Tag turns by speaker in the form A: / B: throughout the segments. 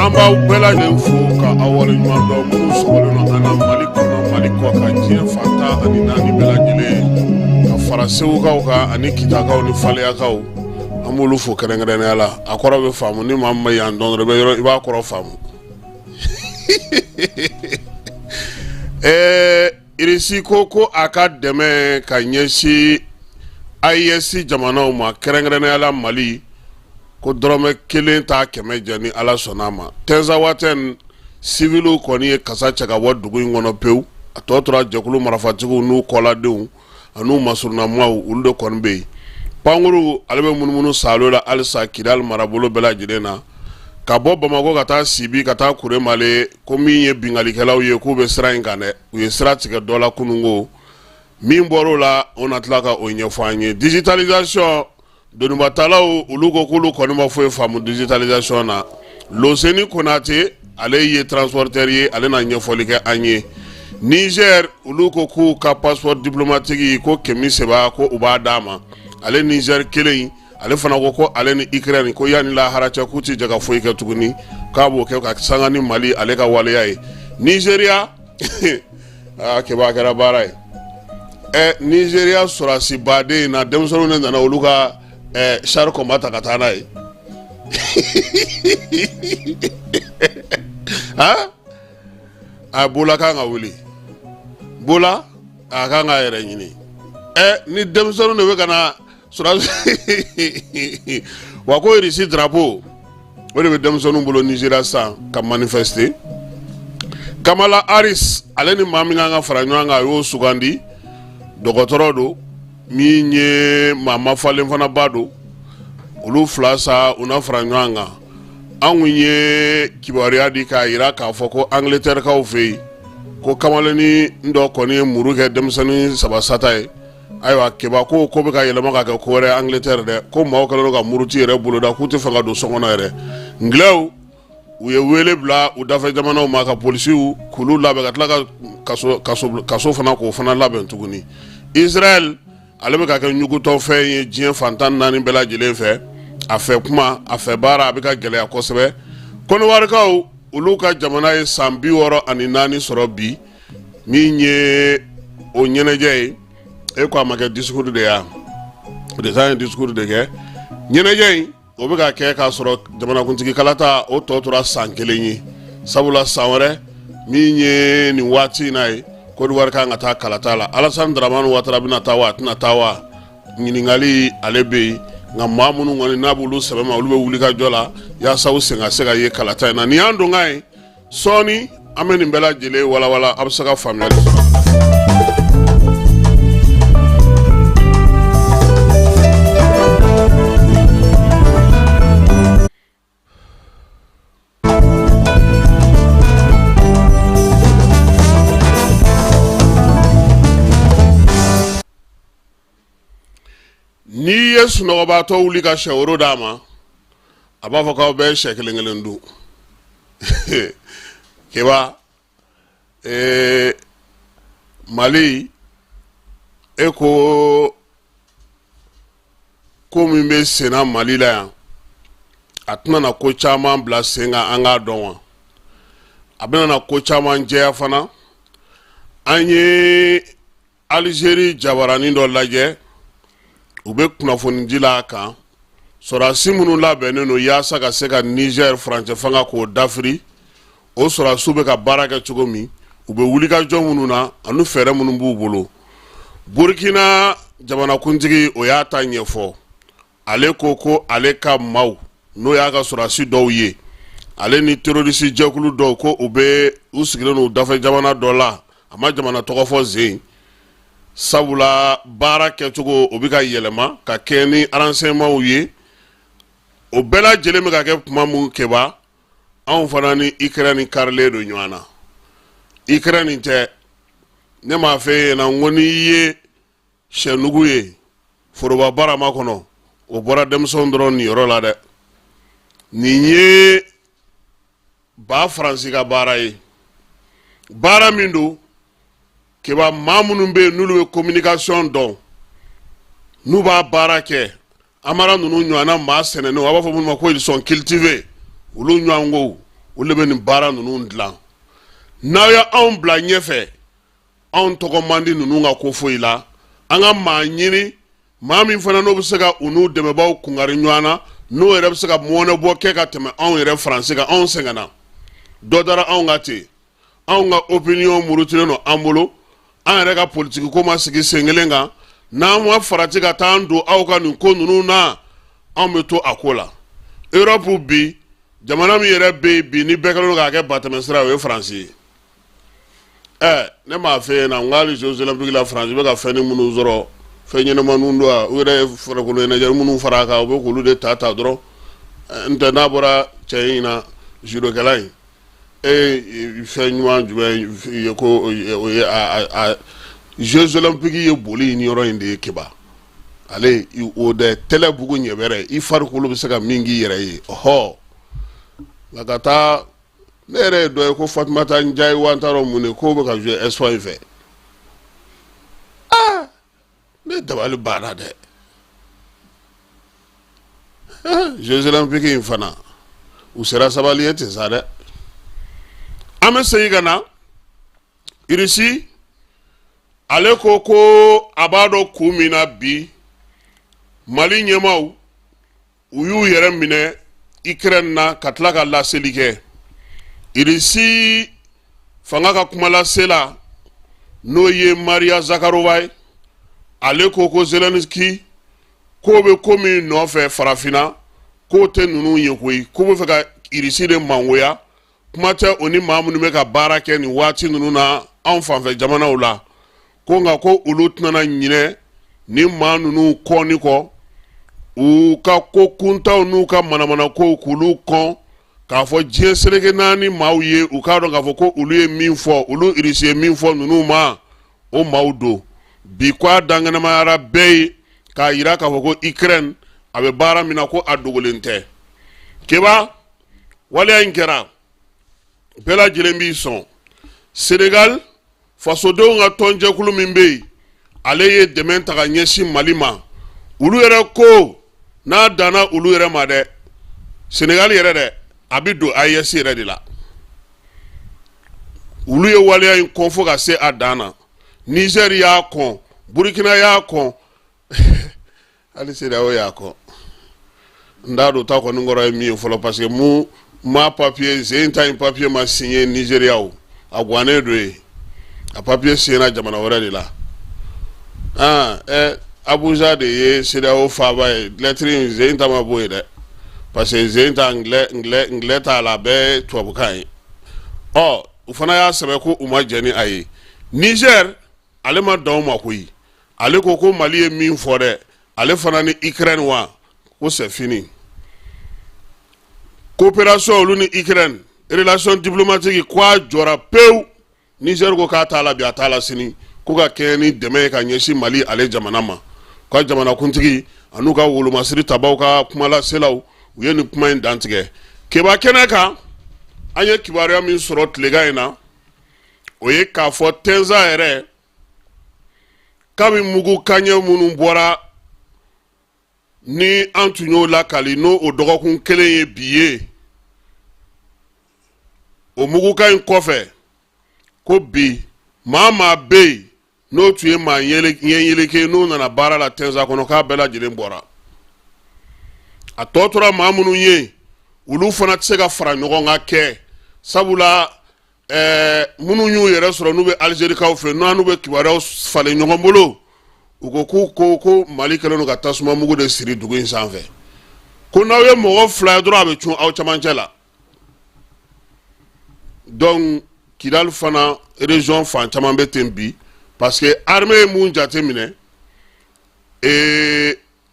A: An b'aw bɛɛ lajɛlen fo ka aw waleɲuman dɔn, minnu sɔgɔlen don an na Mali kɔnɔ, Mali kɔkan, diɲɛ fan 14 bɛɛ lajɛlen, ka fara Segukaw kan ani Kitakaw ni Faleyakaw. An b'olu fo kɛrɛnkɛrɛnnenya la. A kɔrɔ bɛ faamu ni maa min ma yan dɔn dɔrɔn, i bɛ yɔrɔ i b'a kɔrɔ faamu. Irisi ko ko a ka dɛmɛ ka ɲɛsin AES jamanaw ma, kɛrɛnkɛrɛnnenya la Mali, ko dɔrɔmɛ kelen t'a kɛmɛ jɛ ni Ala sɔnna a ma. Tinzawatɛn, siviliw kɔni ye kasa cɛ ka bɔ dugu in kɔnɔ pewu. A tɔ tora jɛkulu marifatigiw n'u kɔladenw an'u masurunnamaaw, olu de kɔni bɛ yen. Pankuru ale bɛ munumunu saalo la halisa Kidali marabolo bɛɛ lajɛlen na, ka bɔ Bamakɔ ka taa Sibi, ka taa Kuremale. Ko min ye binkalikɛlaw ye, k'u bɛ sira in kan dɛ, u ye sira tigɛ dɔ la kununko. Min bɔr'o la, o na tila ka o ɲɛfɔ an ye. Digitalisation, donibatalaw olu ko k'olu kɔni ma foyi faamu digitalisation na. Loseni Konate, ale ye transporteur ye, ale na ɲɛfɔli kɛ an ye. Niger, olu ko k'u ka passeport diplomatique ko Kemi Seba, ko u b'a d'a ma. Ale Niger kelen, ale fana ko ko ale ni Ukraine, ko yanni lahara cɛ, k'u tɛ jɛ ka foyi kɛ tuguni, k'a b'o kɛ ka sanga ni Mali ale ka waleya ye. Nigeria, aa Keba, kɛra baara ye. Nigeria sɔrɔdasi baden in na, denmisɛnninw de nana olu ka char combat ta ka taa n'a ye. A Bola kan ka wuli, Bola a kan k'a yɛrɛ ɲini. Ni denmisɛnninw de bɛ ka na sɔrɔdasi wa, ko Irisi drapeau, o de bɛ denmisɛnninw bolo Nigeria sisan ka manifester. Kamala Harris, ale ni maa min kan ka fara ɲɔgɔn kan, a y'o sugandi. Dɔgɔtɔrɔ don min ye maa mafalen fana ba don. Olu fila sa, u na fara ɲɔgɔn kan. An kun ye kibaruya di k'a jira k'a fɔ ko Angleterrekaw fɛ yen, ko kamalennin dɔ kɔni ye muru kɛ denmisɛnnin saba sata ye. Ayiwa Keba, ko ko bɛ ka yɛlɛma ka kɛ ko wɛrɛ Angleterre dɛ, ko maaw kɛlen don ka muruti yɛrɛ boloda, k'u tɛ fɛ ka don so kɔnɔ yɛrɛ. Ngilɛw, u ye wele bila u dafɛ jamanaw ma ka polisiw k'olu labɛn, ka tila ka kaso fana k'o fana labɛn tuguni. Israël, ale bɛ ka kɛ ɲugutɔfɛn ye diɲɛ fan 14 bɛɛ lajɛlen fɛ. A fɛ kuma, a fɛ baara, a bɛ ka gɛlɛya kosɛbɛ. Kɔnɔwarikaw, olu ka jamana ye san 64 sɔrɔ bi. Min ye o ɲɛnajɛ ye, e ko a ma kɛ discours de ya, président ye discours de kɛ. Ɲɛnajɛ in, o bɛ ka kɛ k'a sɔrɔ jamanakuntigi kalata, o tɔ tora san kelen ye, sabula san wɛrɛ min ye nin waati in na ye, Côte d'Ivoire kan ka taa kalata la. Alassane Dramane Ouattara bɛna taa wa, a tɛna taa wa, ɲininkali ale bɛ yen. Nka maa minnu kɔni n'a b'olu sɛbɛ ma, olu bɛ wuli ka jɔ la yaasa u sen ka se ka ye kalata in na. Nin y'an donkan ye. Sɔɔni an bɛ nin bɛɛ lajɛlen walawala, a bɛ se ka faamuyali sɔrɔ. N'i ye sunɔgɔbaatɔ wuli ka sɛworo d'a ma, a b'a fɔ k'aw bɛɛ ye sɛ kelen kelen dun. Keba, Mali, e ko ko min bɛ senna Mali la yan, a tɛna na ko caman bila sen kan, an k'a dɔn wa? A bɛna na ko caman jɛya fana. An ye Algérie jabaranin dɔ lajɛ, u bɛ kunnafonidi la a kan, sɔrɔdasi minnu labɛnnen don yaasa ka se ka Niger furancɛ fanga k'o dafiri, o sɔrɔdasiw bɛ ka baara kɛ cogo min, u bɛ wulikajɔ minnu na ani fɛɛrɛ minnu b'u bolo. Burkina jamanakuntigi, o y'a ta ɲɛfɔ. Ale ko ko ale ka maaw, n'o y'a ka sɔrɔdasi dɔw ye, ale ni terroriste jɛkulu dɔw, ko u bɛ u sigilen don dafɛ jamana dɔ la. A ma jamana tɔgɔ fɔ zen, sabula baara kɛcogo o bɛ ka yɛlɛma ka kɛ ni renseignementw ye. O bɛɛ lajɛlen bɛ ka kɛ tuma min, Keba, anw fana ni Ukraine karilen don ɲɔgɔn na. Ukraine tɛ, ne m'a fɛ yen na, n ko n'i ye sɛnugu ye foroba barama kɔnɔ, o bɔra denmisɛnw dɔrɔn niyɔrɔ la dɛ. Nin ye ba Faransi ka baara ye, baara min don Keba, maa minnu bɛ yen n'olu bɛ communication dɔn, n'u b'a baara kɛ, Amara ninnu ɲɔgɔnna maa sɛnɛnenw, a b'a fɔ minnu ma ko ils sont cultivés, olu ɲɔgɔnkow, Olu de bɛ nin baara ninnu dilan. N'aw ye anw bila ɲɛfɛ, anw tɔgɔ man di ninnu ka ko foyi la. An ka maa ɲini, maa min fana n'o bɛ se ka u n'u dɛmɛbaaw kunkari ɲɔgɔn na, n'o yɛrɛ bɛ se ka mɔnɛbɔ kɛ ka tɛmɛ anw yɛrɛ Faransi kan. Anw sɛgɛnna, dɔ dara anw kan ten. Anw ka opinion murutilen don an bolo, an yɛrɛ ka politiki ko ma sigi sen kelen kan. N'an ma farati ka taa an don aw ka nin ko ninnu na, anw bɛ to a ko la. Europe bi, jamana min yɛrɛ bɛ yen bi ni bɛɛ kɛlen don k'a kɛ batɛmɛsira ye, o ye Faransi ye. Ɛ, ne m'a f'e ɲɛna n k'ale Jeux olympiques la, Faransi bɛ ka fɛn minnu sɔrɔ, fɛn ɲɛnamaninw don wa? U yɛrɛ ye farikolo ɲɛnajɛ minnu fara a kan, u bɛ k'olu de ta ta dɔrɔn. N tɛ n'a bɔra cɛ in na, judokɛla in, e ye fɛn ɲuman jumɛn ye ko o ye a Jeux olympiques ye? Boli in yɔrɔ in de ye keba ale o dɛ, tɛlɛ bugu ɲɛbɛrɛ, i farikolo bɛ se ka min k'i yɛrɛ ye. Ɔhɔ, nka ka taa ne yɛrɛ ye dɔ ye ko Fatumata Njayi wa, n t'a dɔn mun de k'o bɛ ka jouer Espagne fɛ. Aa, ne dabali banna dɛ. Jeux olympiques in fana, u sera sabali ye ten sa dɛ. An bɛ segin ka na Irisi. Ale ko ko a b'a dɔn kun min na bi Mali ɲɛmaaw u y'u yɛrɛ minɛ Ukraine na ka tila ka laseli kɛ. Irisi fanga ka kumalasela, n'o ye Maria Zakharova ye, ale ko ko Zelensky k'o bɛ ko min nɔfɛ farafinna, k'o tɛ ninnu ye koyi, k'u bɛ fɛ ka Irisi de mangoya. Kuma tɛ o ni maa minnu bɛ ka baara kɛ nin waati ninnu na anw fanfɛ jamanaw la, ko nka ko olu tɛna ɲinɛ ni maa ninnu kɔni kɔ, u ka ko kuntaw n'u ka manamanakow, k'olu kɔn k'a fɔ diɲɛ seleke naani maaw ye, u k'a dɔn k'a fɔ ko olu ye min fɔ, olu Irisi ye min fɔ ninnu ma, o maaw don bi. Ko a dankɛnɛmayara bɛɛ ye k'a yira k'a fɔ ko Ukraine a bɛ baara min na, ko a dogolen tɛ. Keba, waleya in kɛra, bɛɛ lajɛlen b'i sɔn. Senegal fasodenw ka tɔnjɛkulu min bɛ yen, ale ye dɛmɛ ta ka ɲɛsin Mali ma. Olu yɛrɛ ko n'a danna olu yɛrɛ ma dɛ, Senegal yɛrɛ dɛ, a bɛ don AES yɛrɛ de la. Olu ye waleya in kɔn fo ka se a dan na. Niger y'a kɔn, Burkina y'a kɔn, hali CEDEAO y'a kɔn. N t'a dɔn ta kɔni kɔrɔ ye min ye fɔlɔ, parce que mu ma papier zen ta in papier ma signé Nigeria, o a gannen don yen, a papier signéra jamana wɛrɛ de la. Ah, ɛ, Abuja de ye CEDEAO faaba ye. Lettre in zen ta ma bɔ yen dɛ, parce que zen ta anglais t'a la, a bɛɛ ye tubabukan ye. Ɔ, u fana y'a sɛbɛn ko u ma jɛn ni a ye. Niger, ale ma dan o ma koyi. Ale ko ko Mali ye min fɔ dɛ, ale fana ni Ukraine wa, ko c'est fini. Coopération olu ni Ukraine, relation diplomatique, ko a jɔra pewu. Niger ko k'a t'a la bi, a t'a la sini, ko ka kɛɲɛ ni dɛmɛ ye ka ɲɛsin Mali ale jamana ma. Ka jamanakuntigi an'u ka wolomasiri tabaw ka kumalaselaw, u ye nin kuma in dantigɛ. Keba kɛnɛ kan, an ye kibaruya min sɔrɔ tilegan in na, o ye k'a fɔ Tɛnza yɛrɛ, kabi mugu kanɲɛ minnu bɔra ni an tun y'o lakali, n'o o dɔgɔkun kelen ye bi ye, o mugukan in kɔfɛ, ko bi maa maa bɛ yen n'o tun ye maa ɲɛyeleke, n'o nana baara la Tɛnza kɔnɔ, k'a bɛɛ lajɛlen bɔra. A tɔ tora maa minnu ye, olu fana tɛ se ka fara ɲɔgɔn kan kɛ, sabula minnu y'u yɛrɛ sɔrɔ n'u bɛ Alizerikaw fɛ, n'u bɛ kibaruyaw falen ɲɔgɔn bolo, u ko k'u ko ko Mali kɛlen don ka tasuma mugu de siri dugu in sanfɛ, ko n'aw ye mɔgɔ fila ye dɔrɔn, a bɛ cun aw camancɛ la. Donc Kidali fana région fan caman bɛ ten bi, parce que armée ye mun jate minɛ,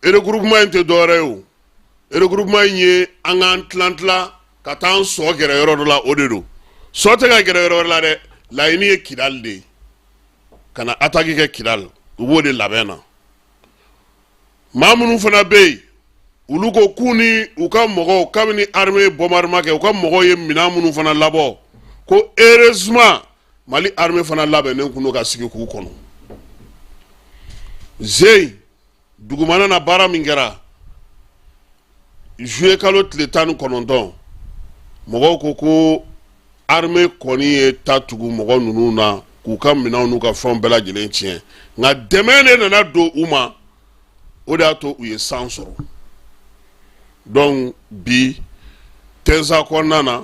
A: regroupement in tɛ dɔwɛrɛ ye. O regroupement in ye an k'an tilan tilan ka taa an sɔ gɛrɛ yɔrɔ dɔ la, o de don. Sɔ tɛ ka gɛrɛ yɔrɔ wɛrɛ la dɛ, laɲini ye Kidali de ye, ka na attaque kɛ Kidali. U b'o de labɛn na. Maa minnu fana bɛ yen, olu ko k'u ni u ka mɔgɔw, kabini armée ye bombardement kɛ, u ka mɔgɔw ye minɛn minnu fana labɔ, ko heureusement Mali armée fana labɛnnen kun don ka sigi k'u kɔnɔ. Zeyi dugumana na, baara min kɛra juillet kalo tile 19, Mɔgɔw ko ko armée kɔni ye ta tugu mɔgɔ ninnu na k'u ka minɛnw n'u ka fɛnw bɛɛ lajɛlen tiɲɛ, nka dɛmɛ de nana don u ma, o de y'a to u ye san sɔrɔ. Donc bi Tɛnsa kɔnɔna na,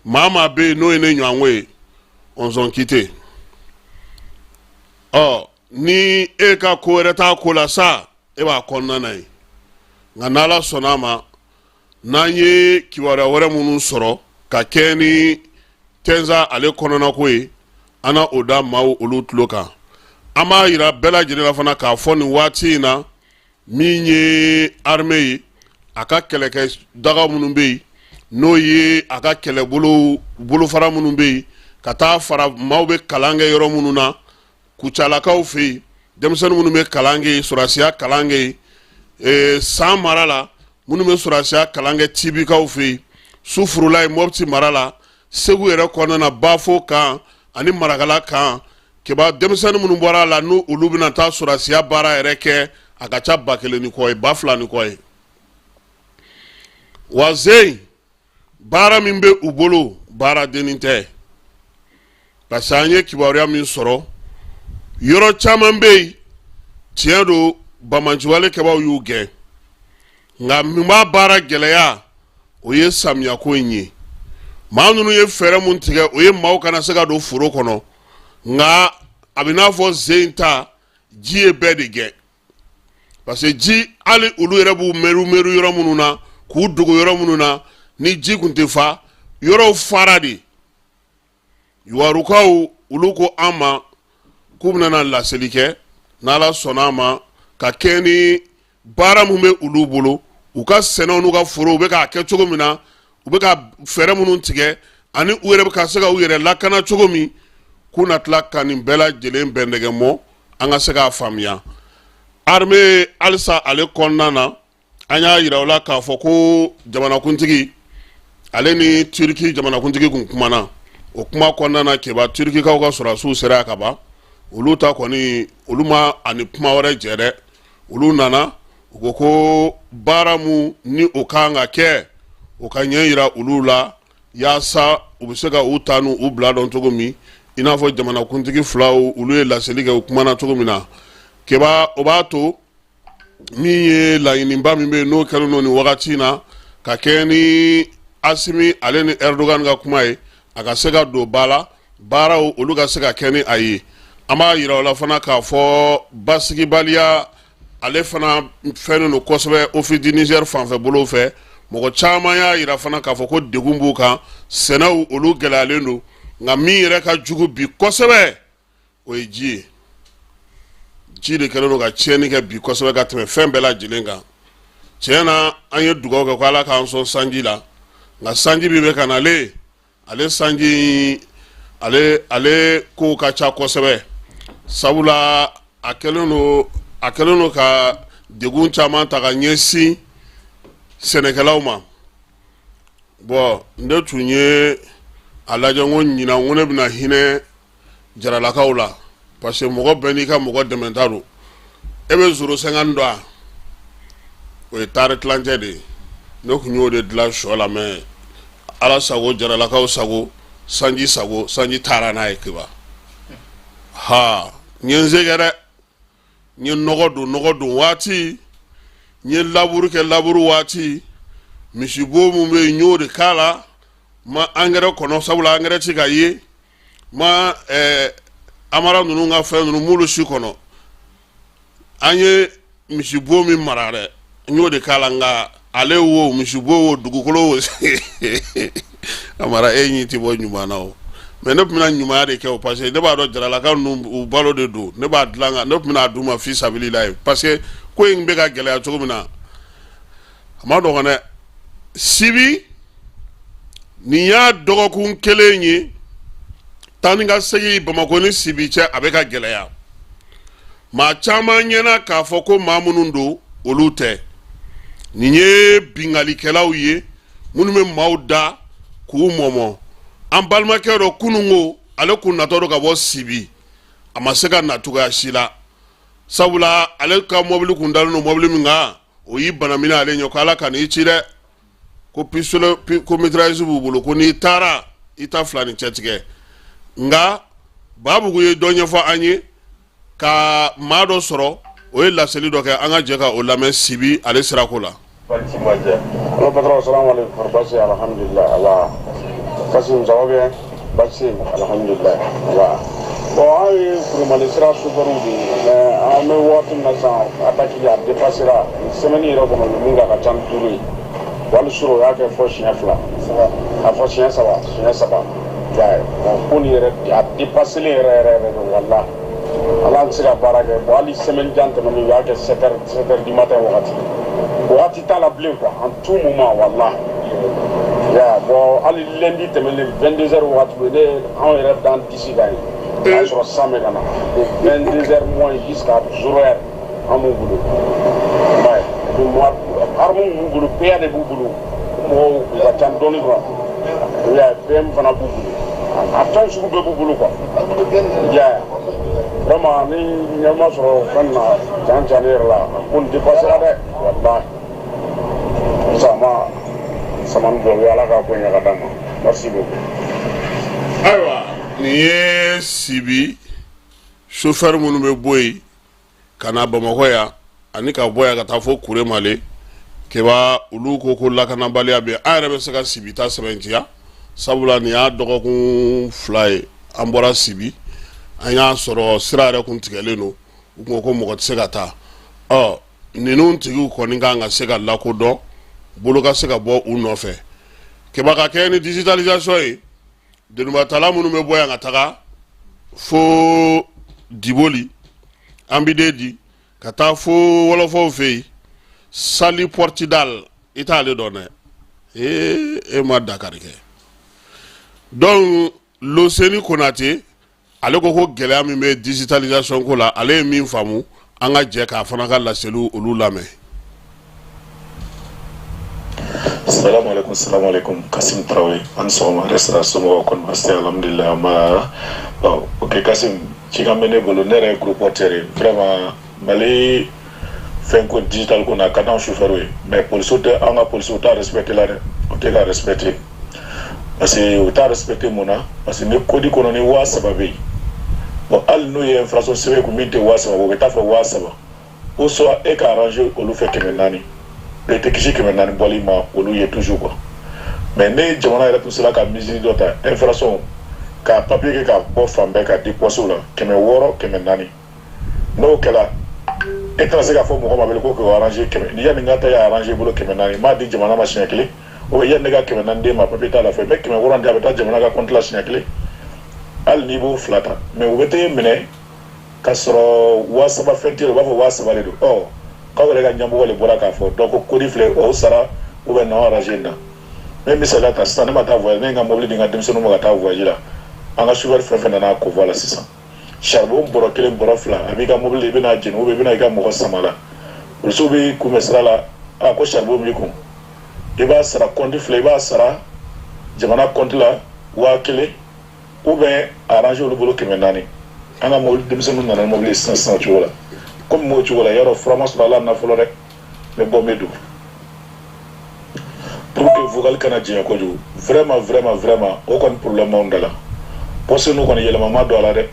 A: maa maa bɛ yen n'o ye ne ɲɔgɔnko ye, on sont quittés. Ɔ ni e ka ko wɛrɛ t'a ko la sa, e b'a kɔnɔna na yen. Nka n'Ala sɔnna a ma, n'an ye kibaruya wɛrɛ minnu sɔrɔ ka kɛ ni Tɛnsa ale kɔnɔnako ye, an na o da maaw olu tulo kan. An b'a yira bɛɛ lajɛlen na fana k'a fɔ nin waati in na, min ye armée ye, a ka kɛlɛkɛ daga minnu bɛ yen, n'o ye a ka kɛlɛbolo bolofara minnu bɛ yen, ka taa fara maaw bɛ kalan kɛ yɔrɔ minnu na, Kucalakaw fɛ yen, denmisɛnnin minnu bɛ kalan kɛ yen, sɔrɔdasiya kalan kɛ yen, San mara la, minnu bɛ sɔrɔdasiya kalan kɛ Tibikaw fɛ yen, Sufurula ye Mɔpti mara la, Segu yɛrɛ kɔnɔna na, Bafo kan ani Marakala kan, Keba, denmisɛnnin minnu bɔra a la, n'u olu bɛna taa sɔrɔdasiya baara yɛrɛ kɛ, a ka ca 1000 ni kɔ ye, 2000 ni kɔ ye. Wa zen baara min bɛ u bolo, baara dennin tɛ, parce que an ye kibaruya min sɔrɔ, yɔrɔ caman bɛ yen, tiɲɛ don, banbaanciwale kɛbaaw y'u gɛn, nka min b'a baara gɛlɛya, o ye samiyako in ye. Maa ninnu ye fɛɛrɛ mun tigɛ, o ye maaw kana se ka don foro kɔnɔ, nka a bɛ n'a fɔ zen ta ji ye bɛɛ de gɛn, parce que ji, hali olu yɛrɛ b'u meru meru yɔrɔ minnu na, k'u dogo yɔrɔ minnu na, ni ji kun tɛ fa, yɔrɔw fara de. Yuwarukaw olu ko an ma k'u bɛna na laseli kɛ, n'Ala sɔnna a ma, ka kɛ ni baara min bɛ olu bolo, u ka sɛnɛw n'u ka forow bɛ k'a kɛ cogo min na, u bɛ ka fɛɛrɛ minnu tigɛ, ani u yɛrɛ bɛ ka se ka u yɛrɛ lakana cogo min, k'u na tila ka nin bɛɛ lajɛlen bɛndɛgɛ mɔ, an ka se k'a faamuya. Armée halisa ale kɔnɔna na, an y'a yira u la k'a fɔ ko jamanakuntigi ale ni Turiki jamanakuntigi kun kumana. O kuma kɔnɔna na, Keba, Turikikaw ka sɔrɔdasiw sera ka ban. Olu ta kɔni, olu ma ani kuma wɛrɛ jɛ dɛ. Olu nana, u ko ko baara mun ni o kan ka kɛ, o ka ɲɛ yira olu la, yaasa u bɛ se ka u ta n'u bila dɔn cogo min, i n'a fɔ jamanakuntigi filaw olu ye laseli kɛ, u kumana cogo min na. Keba, o b'a to min ye laɲiniba min bɛ yen, n'o kɛlen don nin wagati in na, ka kɛ ni Asimi ale ni Erdogan ka kuma ye, a ka se ka don ba la, baaraw olu ka se ka kɛ ni a ye. An b'a yira o la fana k'a fɔ basigibaliya ale fana fɛnnen don kosɛbɛ Office du Niger fanfɛ bolo fɛ. Mɔgɔ caman y'a yira fana k'a fɔ ko degun b'u kan, sɛnɛw olu gɛlɛyalen don, nka min yɛrɛ ka jugu bi kosɛbɛ, o ye ji ye. Ji de kɛlen don ka tiɲɛni kɛ bi kosɛbɛ ka tɛmɛ fɛn bɛɛ lajɛlen kan. Tiɲɛ na, an ye dugawu kɛ ko Ala k'an sɔn sanji la, nka sanji min bɛ ka nalen, ale sanji ale kow ka ca kosɛbɛ, sabula a kɛlen don ka degun caman ta ka ɲɛsin sɛnɛkɛlaw ma. Bɔn, ne tun ye a lajɛ ko ɲinan ko ne bɛna hinɛ Jaralakaw la, parce que mɔgɔ bɛɛ n'i ka mɔgɔ dɛmɛta don. E bɛ zéro cinquante dɔn, a o ye taari tilancɛ de ye. Ne tun y'o de dilan sɔ la, mais Ala sago, Jaralakaw sago, sanji sago, sanji taara n'a ye. Kiba ha, n ye n se kɛ dɛ. N ye nɔgɔ don nɔgɔ don waati, n ye laburu kɛ laburu waati, misibo min bɛ yen, n y'o de k'a la, ma angɛrɛ kɔnɔ, sabula angɛrɛ ti ka ye, ma amara ninnu ka fɛn ninnu m'olu si kɔnɔ. An ye misibo min mara dɛ, n y'o de k'a la, nka ale wo, misibo wo, dugukolo wo, Amara, e ɲi ti bɔ ɲuman na o. Mais ne tun bɛna ɲumanya de kɛ o, parce que ne b'a dɔn Jaralaka ninnu, u balo de don. Ne b'a dilan kan, ne tun bɛna d'u ma fi sabilila ye, parce que ko in bɛ ka gɛlɛya cogo min na, a ma nɔgɔn dɛ. Sibi nin y'a dɔgɔkun kelen ye, taa ni ka segin Bamakɔ ni Sibi cɛ, a bɛ ka gɛlɛya maa caman ɲɛna k'a fɔ ko maa minnu don, olu tɛ. Nin ye binkalikɛlaw ye minnu bɛ maaw da k'u mɔmɔ. An balimakɛ dɔ kununko, ale kun natɔ don ka bɔ Sibi, a ma se ka na cogoya si la, sabula ale ka mɔbili kun dalen don mɔbili min kan, o y'i bana minɛ ale ɲɛ ko Ala ka n'i ci dɛ. ko pistolet ko mitrailleuse b'u bolo, ko n'i taara i ta fila ni cɛtigɛ. Nka Babugu ye dɔ ɲɛfɔ an ye ka maa dɔ sɔrɔ, o ye laseli dɔ kɛ, an ka jɛ ka o lamɛn Sibi ale sirako la.
B: Allo patron, salam alaikum. Basi alhamdulillah. Ala Kasim, ça va bien? Basi alhamdulillah. Ala bon, an ye Kuremale sira chauffeur de ye, mais an bɛ waati min na sisan, attaque a dépassera semaine yɛrɛ kɔnɔ, u ye min kɛ a ka ca ni 5 ye. Wali sɔrɔ o y'a kɛ fɔ siɲɛ 2, a fɔ siɲɛ 3, siɲɛ 3. I y'a ye, bon, ko nin yɛrɛ a dépassé yɛrɛ yɛrɛ yɛrɛ de, walahi. Ala an tɛ se ka baara kɛ. Bon, hali semaine jan tɛmɛnen, u y'a kɛ 7 heures, 7 heures du matin, wagati wagati t'a la bilen quoi, en tout moment, walahi. Ya bon, hali lundi tɛmɛnen, 22 heures wagati bɛ ne anw yɛrɛ dan disi kan ye, o y'a sɔrɔ san bɛ ka na de 22 heures moins jusqu'à 0 heure, an b'u bolo. I m'a ye, et puis moi, arme b'u bolo, PA de b'u bolo, mɔgɔw u ka ca dɔɔni quoi. I y'a ye, PM fana b'u bolo, a fɛn sugu bɛɛ b'u bolo quoi. I y'a ye, vraiment, ni ɲɛ ma sɔrɔ fɛn na can can ne yɛrɛ la, ko nin dépassera dɛ, walahi. Sisan ma samani dɔ bɛ, Ala k'a ko ɲɛ ka d'an ma. Merci beaucoup.
A: Ayiwa, nin ye Sibi chauffeur minnu bɛ bɔ yen ka na Bamakɔ yan ani ka bɔ yan ka taa fo Kuremale Keba, olu ko ko lakanabaliya bɛ. An yɛrɛ bɛ se ka Sibi ta sɛbɛntiya, sabula nin y'a dɔgɔkun 2 ye an bɔra Sibi, an y'a sɔrɔ sira yɛrɛ kun tigɛlen don, u ko ko mɔgɔ tɛ se ka taa. Ɔ ninnu tigiw kɔni kan ka se ka lakodɔn, bolo ka se ka bɔ u nɔfɛ. Keba, ka kɛ ni digitalisation ye, denibatala minnu bɛ bɔ yan ka taga fo Diboli, an bɛ di ka taa fo wɔlɔfɔw fɛ yen, Sali Portudal, i t'ale dɔn dɛ, ee e ma Dakari kɛ. Donc Loseni Konate, ale ko ko gɛlɛya min bɛ digitalisation ko la, ale ye min faamu, an ka jɛ k'a fana ka laseliw olu lamɛn.
C: Salamu alaikum, salamu alaikum. Kasim Traoré, an sɔgɔma, yɛrɛ sira somɔgɔw kɔni baasi tɛ, alhamdulilayi. Ma bon, ok Kasim, cikan bɛ ne bolo, ne yɛrɛ ye gros porteur ye. Vraiment, Mali fɛn ko digital ko na ka d'anw chauffeur ye, mais policiers tɛ, an ka policiers t'a respecté la dɛ, o tɛ ka respecté, parce que u t'a respecté. Mun na? Parce que ni code kɔnɔ ni 3000 bɛ yen, bon, hali n'u ye infraction sɛbɛn kun min tɛ 3000 bɔ, u bɛ taa fɔ 3000 ou soit e ka arranger olu fɛ 400, e tɛ kisi 400 bɔli ma olu ye toujours quoi. Mais ne jamana yɛrɛ tun sera ka mesure dɔ ta, infraction ka papier kɛ ka bɔ fan bɛɛ ka di poste la, 600, 400, n'o kɛra, e tɛna se k'a fɔ mɔgɔ ma bilen ko k'o arranger 100 ni yanni n ka taa y'a arranger bolo 400, n m'a di jamana ma siɲɛ kelen, ou bien yanni ne ka 400 d'e ma, papier t'a la fɛ, n bɛ 600 di, a bɛ taa jamana ka compte la siɲɛ kelen, hali n'i b'o fila ta. Mais u bɛ t'e minɛ k'a sɔrɔ 3000 fɛn tɛ, u b'a fɔ 3000 de don. Ɔ k'aw yɛrɛ ka ɲɛmɔgɔ de bɔra k'a fɔ, donc ko code filɛ, o sara ou bien n'aw arranger nin na. N bɛ misaliya ta sisan, ne ma taa voyage, ne ye n ka mobili di n ka denmisɛnninw ma ka taa voyage la, an ka chauffeur fɛn fɛn nana convoi la sisan, charbon bɔrɔ 1, bɔrɔ 2, a b'i ka mobili, i bɛna jeni ou bien i bɛna i ka mɔgɔ sama la, polisiw b'i kunbɛn sira la, a ko charbon b'i kun, i b'a sara compte filɛ, i b'a sara jamana compte la 1000 ou bien arranger olu bolo 400. An ka mobili denmisɛnninw nana ni mobili ye sisan sisan o cogo la, komi m'o cogo la, yarɔ fura ma sɔrɔ ala na fɔlɔ dɛ, n bɛ bɔ n bɛ don pour que vocal kana janya kojugu. Vraiment, vraiment, vraiment, o kɔni problème b'anw da la, poste ninnu kɔni yɛlɛma ma don a la dɛ,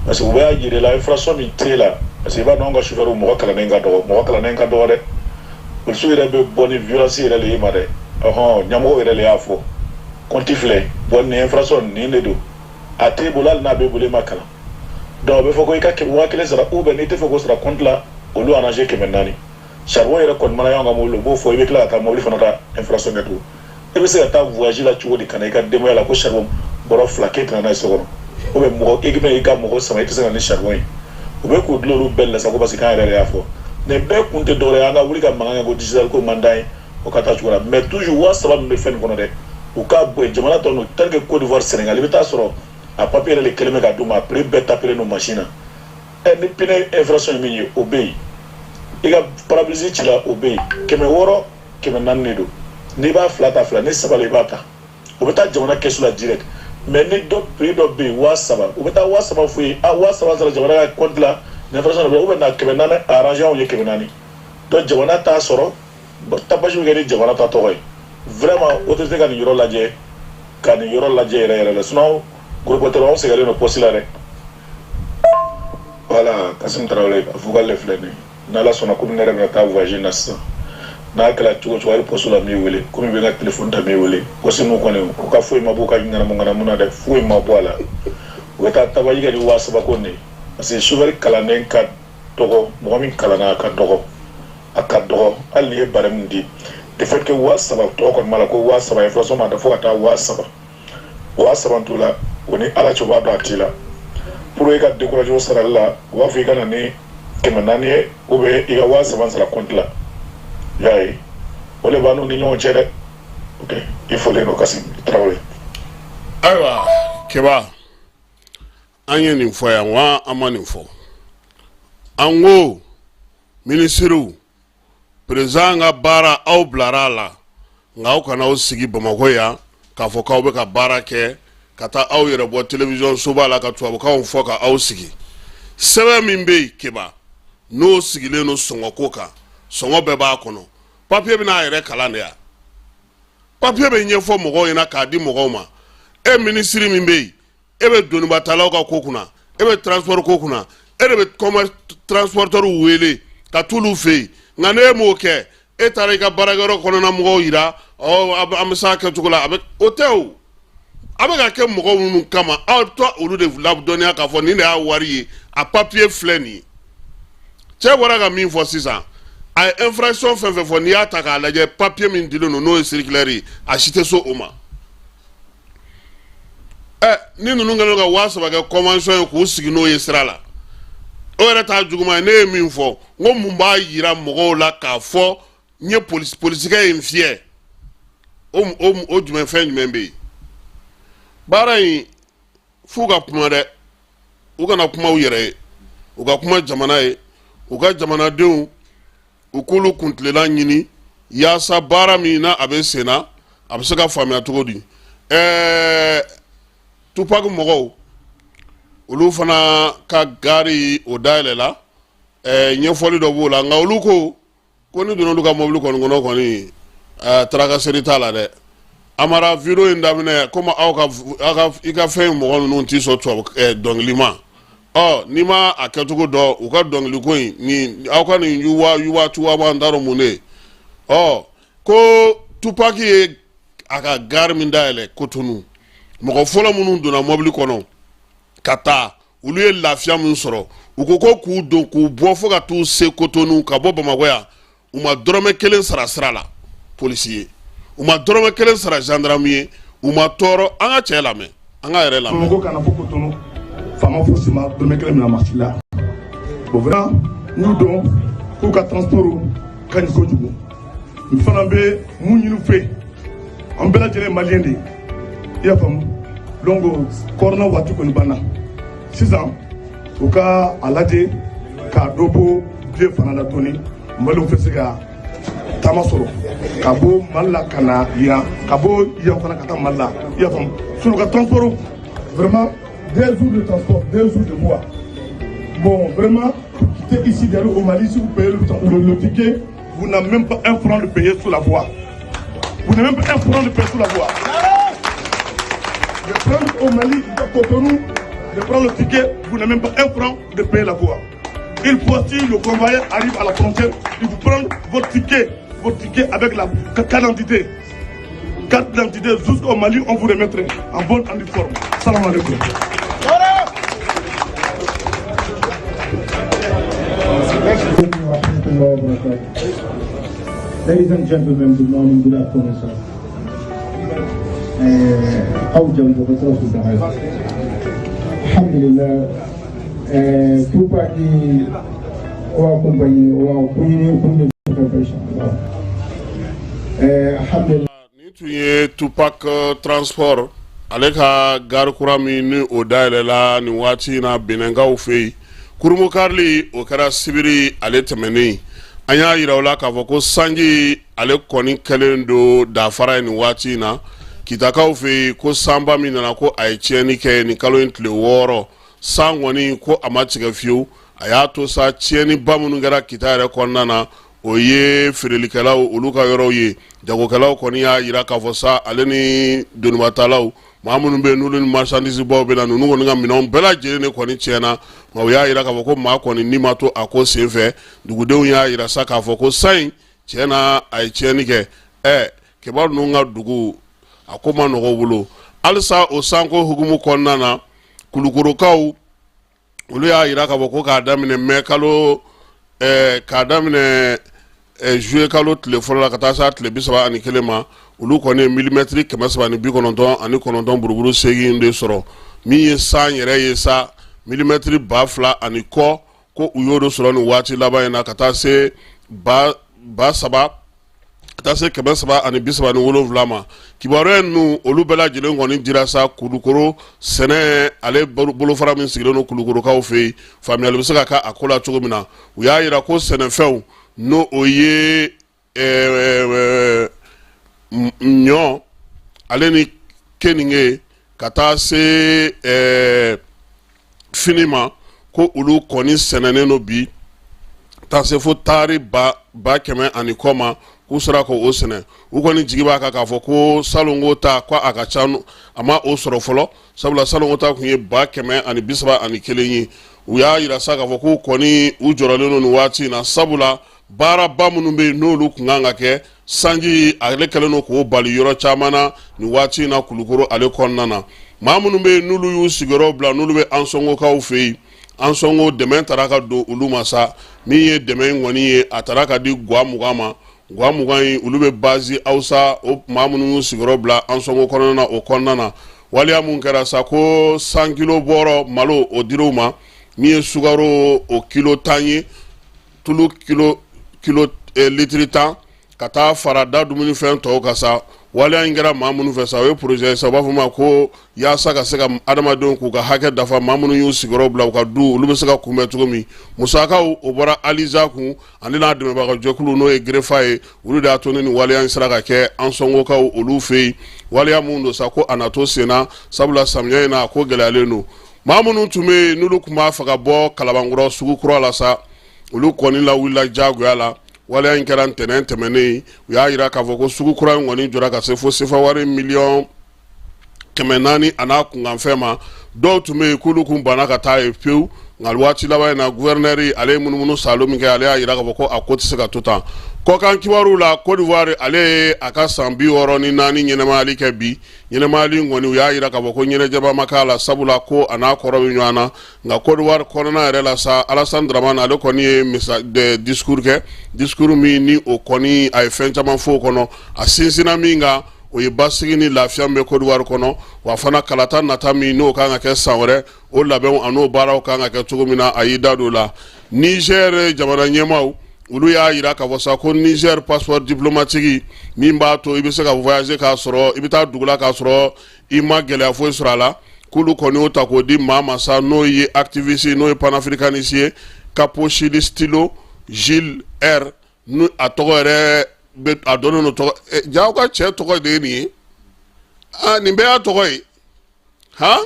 C: parce que u b'a yir'i la infraction min t'e la, parce que i b'a dɔn anw ka chauffeur mɔgɔ kalannen ka dɔgɔ, mɔgɔ kalannen ka dɔgɔ dɛ, polisiw yɛrɛ bɛ bɔ ni violence yɛrɛ de ye ma dɛ. Ɔhɔn, ɲɛmɔgɔw yɛrɛ de y'a fɔ, compte filɛ, bon, nin infraction nin de don, a t'e bolo, hali n'a b'e bolo, e ma kalan, donc a bɛ fɔ ko i ka 1000 sara, ou bien n'i tɛ fɛ k'o sara compte la, olu arranger 400. Charbon yɛrɛ kɔni mana y'anw ka mobili, u b'o fɔ, i bɛ tila ka taa mobili fana ka infraction kɛ tugun. E bɛ se ka taa voyage la cogo di ka na i ka denbaya la ko charbon bɔrɔ 2 k'e tɛna n'a ye so kɔnɔ, ou bien mɔgɔ i bɛna i ka mɔgɔ sama, i tɛ se ka na ni charbon ye? U bɛ k'u dulon olu bɛɛ la sa ko parce que k'an yɛrɛ de y'a fɔ. Nin bɛɛ kun tɛ dɔwɛrɛ ye, an ka wuli ka mankan kɛ ko digital ko man d'an ye, o ka taa cogo la. Mais toujours 3000 min bɛ fɛn nin kɔnɔ dɛ, u k'a bɔ yen. Jamana tɔ ninnu tel que Côte d'Ivoire, Sénégal, i bɛ taa sɔrɔ a papier yɛrɛ de kɛlen bɛ ka d'u ma, a prix bɛɛ tapelen don machine na. Ɛ ni pneu infraction ye min ye, o bɛ yen, i ka pare-brise cila, o bɛ yen, 600, 400 de don, n'i b'a fila ta fila, ni saba la i b'a ta, o bɛ taa jamana kɛsu la direct. Mais ni dɔ prix dɔ bɛ yen 3000, u bɛ taa 3000 f'u ye, a 3000 sara jamana ka compte la, nin infraction dɔ bɛ yen, ou bien na 400 arrangé anw ye 400, donc jamana t'a sɔrɔ, tapage bɛ kɛ ni jamana ta tɔgɔ ye. Vraiment, autorité ka nin yɔrɔ lajɛ, ka nin yɔrɔ lajɛ yɛrɛ yɛrɛ la, sinon gros porteur anw sɛgɛnnen don poste la dɛ. Voilà, Kasim Tarawele a vocal de filɛ nin ye. N'Ala sɔnna, komi ne yɛrɛ bɛna taa voyage na sisan, n'a kɛra cogo cogo, hali poste la n b'i wele, komi i bɛ n ka téléphone ta, n b'i wele. Poste ninnu kɔni, u ka foyi ma bɔ u ka ŋanamu ŋanamu na dɛ, foyi ma bɔ a la. U bɛ taa tabaji kɛ ni 3000 ko nin de ye, parce que chauffeur kalannen ka dɔgɔ, mɔgɔ min kalanna a ka dɔgɔ, a ka dɔgɔ. Hali n'i ye barème di, de fait que 3000 tɔgɔ kɔni b'a la, ko 3000, inflation ma da fo ka taa 3000, 3000 t'u la. O ni Ala cɛ, u b'a dɔn a t'i la. Pour e ka décourager o sarali la, u b'a fɔ i ka na ni 400 ye, ou bien i ka 3000 sara compte la. I y'a ye, o de b'an n'u ni ɲɔgɔn cɛ dɛ. Ok, i folen don, Kasim Tarawele.
A: Ayiwa Keba, an ye nin fɔ yan wa, an ma nin fɔ? An ko minisiriw, président ka baara, aw bilara a la, nka aw kana aw sigi Bamakɔ yan k'a fɔ k'aw bɛ ka baara kɛ, ka taa aw yɛrɛ bɔ télévision soba la ka tubabukanw fɔ ka aw sigi. Sɛbɛn min bɛ yen Keba, n'o sigilen don sɔngɔko kan, sɔngɔ bɛɛ b'a kɔnɔ. Papiye bɛna a yɛrɛ kalan de yan, papiye bɛ ɲɛfɔ mɔgɔw ɲɛna k'a di mɔgɔw ma. E minisiri min bɛ yen, e bɛ donibatalaw ka ko kunna, e bɛ transport ko kunna, e de bɛ commerce transporteur wele ka t'olu fɛ yen. Nka n'e m'o kɛ, e taara i ka baarakɛyɔrɔ kɔnɔna mɔgɔw yira, ɔ an bɛ s'a kɛcogo la, a bɛ o tɛ o. A bɛ ka kɛ mɔgɔw minnu kama, aw bɛ taa olu de ladɔnniya k'a fɔ nin de y'a wari ye, a papiye filɛ nin ye. Cɛ bɔra ka min fɔ sisan, a ye infraction fɛn fɛn fɔ, n'i y'a ta k'a lajɛ, papiye min dilen don, n'o ye circulaire ye, a si tɛ se o ma. Ɛ, ni ninnu kɛlen ka 3000 kɛ convention ye k'u sigi n'o ye sira la, o yɛrɛ t'a juguman ye. Ne ye min fɔ, n ko mun b'a yira mɔgɔw la k'a fɔ n ye polisi, polisikɛ ye n fiyɛ? O jumɛn, fɛn jumɛn bɛ yen? Baara in, f'u ka kuma dɛ. U kana kuma u yɛrɛ ye, u ka kuma jamana ye, u ka jamanadenw, u k'olu kuntilenna ɲini yaasa baara min na a bɛ sen na, a bɛ se ka faamuya cogo di. Tupac mɔgɔw, olu fana ka gari o dayɛlɛla. Ɲɛfɔli dɔ b'o la, nka olu ko ko ni donna olu ka mobili kɔni kɔnɔ kɔni, tracasserie t'a la dɛ. Amara, video in daminɛ, komi aw ka aw ka i ka fɛn mɔgɔ ninnu t'i sɔn tubabu dɔnkili ma, ɔ n'i ma a kɛcogo dɔn, u ka dɔnkili ko in ni aw ka nin yuwa yuwa tuwa, n t'a dɔn mun de ye. Ɔ ko Tupac ye a ka gari min dayɛlɛ Kotonu, mɔgɔ fɔlɔ minnu donna mɔbili kɔnɔ ka taa, olu ye lafiya min sɔrɔ. U ko ko k'u don k'u bɔ fo ka t'u se Kotonu ka bɔ Bamakɔ yan, u ma dɔrɔmɛ kelen sara sira la polisi ye, u ma dɔrɔmɛ kelen sara gendarme ye, u ma tɔɔrɔ. An ka cɛ lamɛn, an ka yɛrɛ lamɛn.
D: Bamakɔ ka na fo Kotonu, faama fosi ma dɔrɔmɛ kelen minɛ maa si la. O vraiment, n y'u dɔn k'u ka transport ka ɲi kojugu. N fana bɛ mun ɲini u fɛ, an bɛɛ lajɛlen maliyɛn de ye, i y'a faamu. Donc corona waati kɔni banna sisan, u ka a lajɛ k'a dɔ bɔ billet fana la dɔɔni, Maliw bɛ se ka taama sɔrɔ ka bɔ Mali la ka na yan, ka bɔ yan fana ka taa Mali la, i y'a faamu. Sinon ka transport, vraiment, 2 jours de transport, 2 jours de voie. Bon, vraiment, pour quitter ici d'aller au Mali, si vous payez le ticket, vous n'avez même pas un franc de payer sur la voie. Vous n'avez même pas un franc de payer sur la voie. De prendre au Mali, de Cotonou, de prendre le ticket, vous n'avez même pas un franc de payer la voie. Une fois si le convoyeur arrive à la frontière, il vous prend votre ticket avec la carte d'identité. Carte d'identité jusqu'au Mali, on vous remettrait en bonne et due forme. Salam alaikum.
E: Ladies and gentlemen, good morning, good afternoon, sir. Aw jamu dɔgɔtɔrɔ su daga ye. Alhamdulillah, Tupac wa compagnie wa kuɲini kun de inshallah. Alhamdulillah.
A: Nin tun ye Tupac Transport, ale ka gari kura min ni o dayɛlɛla nin waati in na Benɛnkaw fɛ yen. Kurunbonkarili o kɛra sibiri ale tɛmɛnen. An y'a yira u la k'a fɔ ko sanji ale kɔni kɛlen don dafara ye nin waati in na Kitakaw fɛ yen, ko sanba min nana, ko a ye tiɲɛni kɛ nin kalo in tile 6. San kɔni ko a ma tigɛ fiyewu, a y'a to sa tiɲɛniba minnu kɛra Kita yɛrɛ kɔnɔna na, o ye feerelikɛlaw olu ka yɔrɔw ye. Jagokɛlaw kɔni y'a jira k'a fɔ sa, ale ni donibatalaw, maa minnu bɛ yen n'olu ni marchandise baw bɛ na, ninnu kɔni ka minɛnw bɛɛ lajɛlen de kɔni tiɲɛna. Nka u y'a jira k'a fɔ ko maa kɔni ni ma to a ko senfɛ. Dugudenw y'a jira sa k'a fɔ ko san in, tiɲɛ na, a ye tiɲɛni kɛ. Ɛ, kibaru ninnu ka dugu a ko ma nɔgɔ bolo halisa. O sanko hukumu kɔnɔna na, Kulukorokaw, olu y'a jira k'a fɔ ko k'a daminɛ mɛ kalo, k'a daminɛ juillet kalo tile fɔlɔ la ka taa se tile 31 ma, olu kɔni ye milimɛtiri 399 buruburu 8 de sɔrɔ. Min ye san yɛrɛ ye sa, milimɛtiri 2000 ani kɔ, ko u y'o de sɔrɔ nin waati laban in na, ka taa se 3000, ka taa se 337 ma. Kibaruya ninnu, olu bɛɛ lajɛlen kɔni dira sa Kulukoro sɛnɛ ale bolofara min sigilen don Kulukorokaw fɛ yen, faamuyali bɛ se ka kɛ a ko la cogo min na. U y'a jira ko sɛnɛfɛnw, n'o o ye ɲɔ ale ni keninge ka taa se fini ma, ko olu kɔni sɛnɛnen don bi taa se fo taari ba kɛmɛ ani kɔ ma, k'u sera k'o sɛnɛ. U kɔni jigi b'a kan k'a fɔ ko salonko ta, ko a ka ca, a ma o sɔrɔ fɔlɔ, sabula salonko ta tun ye 131 ye. U y'a jira sa k'a fɔ k'u kɔni u jɔrɔlen don nin waati in na, sabula baaraba minnu bɛ yen n'olu tun kan ka kɛ, sanji ale kɛlen don k'o bali yɔrɔ caman na nin waati in na Kulukoro ale kɔnɔna na. Maa minnu bɛ yen n'olu y'u sigiyɔrɔ bila, n'olu bɛ Ansɔngokaw fɛ yen, Ansɔngo dɛmɛ taara ka don olu ma sa. Min ye dɛmɛ in kɔni ye, a taara ka di gwa 20 ma. Gwa 20 in, olu bɛ base Awusa. O maa minnu y'u sigiyɔrɔ bila Ansɔngo kɔnɔna na, o kɔnɔna na, waleya mun kɛra sa, ko 100 kilo bɔrɔ malo, o dir'u ma, min ye sukaro o kilo 10 ye, tulu kilo litiri 10, ka taa fara da dumunifɛn tɔw kan sa. Waleya in kɛra maa minnu fɛ sa, o ye projet ye sa, u b'a fɔ ma ko yaasa ka se ka adamadenw k'u ka hakɛ dafa. Maa minnu y'u sigiyɔrɔ bila u ka du, olu bɛ se ka kunbɛn cogo min. Musakaw, o bɔra Aliza kun ani n'a dɛmɛbaga jɛkulu, n'o ye Gerefa ye. Olu de y'a to ni nin waleya in sera ka kɛ Ansɔngokaw olu fɛ yen. Waleya mun don sa, ko a na to sen na, sabula samiya in na, a ko gɛlɛyalen don. Maa minnu tun bɛ yen n'olu tun b'a fɛ ka bɔ Kalabankɔrɔ sugu kura la sa, olu kɔni lawulila jagoya la. Waleya in kɛra ntɛnɛn tɛmɛnen. U y'a jira k'a fɔ ko sugu kura in kɔni jɔra ka se fo sefa wari miliyɔn 400 a n'a kunkanfɛn ma. Dɔw tun bɛ yen k'olu kun banna ka taa yen pewu, nka waati laban in na, gouverneur ale ye munumunu saalo min kɛ, ale y'a jira k'a fɔ ko a ko tɛ se ka to tan. Kɔkan kibaru la, Côte d'Ivoire ale ye a ka san 64 ɲɛnamayali kɛ bi. Ɲɛnamayali in kɔni, u y'a jira k'a fɔ ko ɲɛnajɛba ma k'a la, sabula ko a n'a kɔrɔ bɛ ɲɔgɔn na. Nka Côte d'Ivoire kɔnɔna yɛrɛ la sa, Alassane Dramane ale kɔni ye misa discours kɛ, discours min ni o kɔni a ye fɛn caman fɔ o kɔnɔ. A sinsinna min kan, o ye basigi ni lafiya bɛ Côte d'Ivoire kɔnɔ, wa fana kalata nata min n'o kan ka kɛ san wɛrɛ, o labɛnw a n'o baaraw kan ka kɛ cogo min na, a y'i da don o la. Niger jamana ɲɛmaaw, olu y'a jira k'a fɔ sa ko Niger passeport diplomatique min b'a to i bɛ se ka voyager k'a sɔrɔ i bɛ taa dugu la k'a sɔrɔ i ma gɛlɛya foyi sɔrɔ a la, k'olu kɔni y'o ta k'o di maa ma sa, n'o ye activiste, n'o ye panafricaniste ye, Capucine Stylo Gilles R, ni a tɔgɔ yɛrɛ bɛ a dɔnnen don tɔgɔ jaw ka cɛ tɔgɔ de ye nin ye. Aa, nin bɛɛ y'a tɔgɔ ye han,